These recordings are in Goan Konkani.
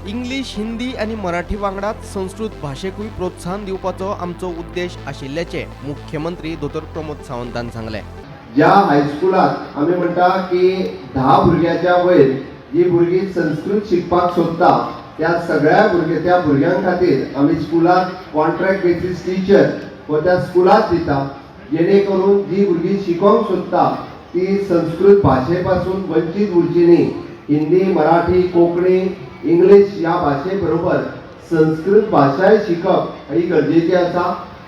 इंग्लीश, हिंदी आनी मराठी वांगडाच संस्कृत भाशेकूय प्रोत्साहन दिवपाचो आमचो उद्देश आशिल्ल्याचें मुख्यमंत्री दोतोर प्रमोद सावंतान सांगलें. ज्या हायस्कुलात आमी म्हणटा की 10 भुरग्याच्या वयर जी भुरगीं संस्कृत शिकपाक सोदता, त्या सगळ्या भुरगे त्या भुरग्यां खातीर आमी स्कुलात कॉन्ट्रॅक्ट बेसीस टिचर हो त्या स्कुलात दिता, जेणे करून जी भुरगीं शिकोंक सोदता ती संस्कृत भाशे पासून वंचीत उरची न्ही. हिंदी, मराठी, कोंकणी, इंग्लीश ह्या भाशे बरोबर संस्कृत भाशाय शिकप ही गरजेची आसा.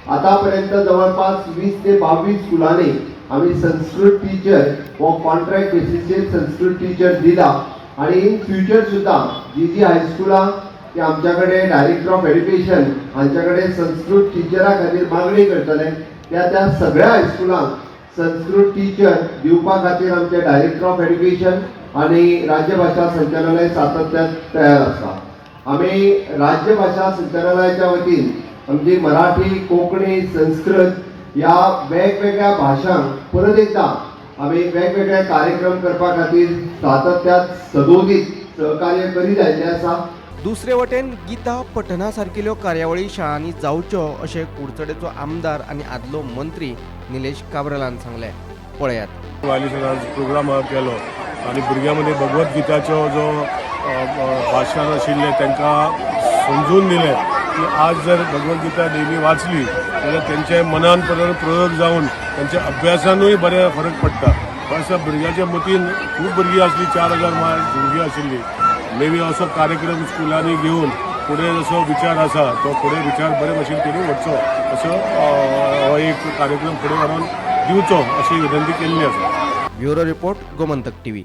आतापर्यंत जवळपास 20 ते 22 स्कुलांनी आमी संस्कृत टिचर हो कॉन्ट्रॅक्ट बेसीसचेर संस्कृत टिचर दिला आणि इन फ्युचर सुद्दां जी जी हायस्कुलां ती आमच्या कडेन, डायरेक्टर ऑफ एड्युकेशन हांच्या कडेन संस्कृत टिचरा खातीर मागणी करतले, त्या त्या सगळ्या हायस्कुलांक संस्कृत टिचर दिवपा खातीर आमचे डायरेक्टर ऑफ एड्युकेशन आणि राज्यभाशा संचालनालय सातत्यात तयार आसा. आमी राज्यभाशा संचालनालयाच्या वतीन आमची मराठी, कोंकणी, संस्कृत ह्या वेगवेगळ्या भाशांक परत एकदा आमी वेगवेगळे कार्यक्रम करपा खातीर सातत्यात सदोदीत सहकार्य करीत आयिल्लें आसा. दुसरे वटेन गीता पठना सारकिल्यो कार्यावळी शाळांनी जावच्यो अशें कुडचडेचो आमदार आनी आदलो मंत्री निलेश काब्रालान सांगलें. पळयात. वायलेशन प्रोग्राम केलो आनी भुरग्यां मदीं भगवत गीताचो जो अ, अ, भाशण आशिल्लें, तांकां समजून दिलें की आज जर भगवत गीता डेली वाचली जाल्यार तेंच्या मनान परत प्रयोग जावन तेंच्या अभ्यासानूय बरे फरक पडटा. असो भुरग्याच्या मतीन खूब भुरगीं आसली, 4000 भुरगीं आशिल्लीं. मे बी असो कार्यक्रम स्कुलांनी घेवन फुडें जसो विचार आसा तो फुडें विचार बरे भशेन तेणी व्हरचो, असो हो एक कार्यक्रम फुडें व्हरोन दिवचो अशी विनंती केल्ली आसा. Bureau report, Gomantak TV.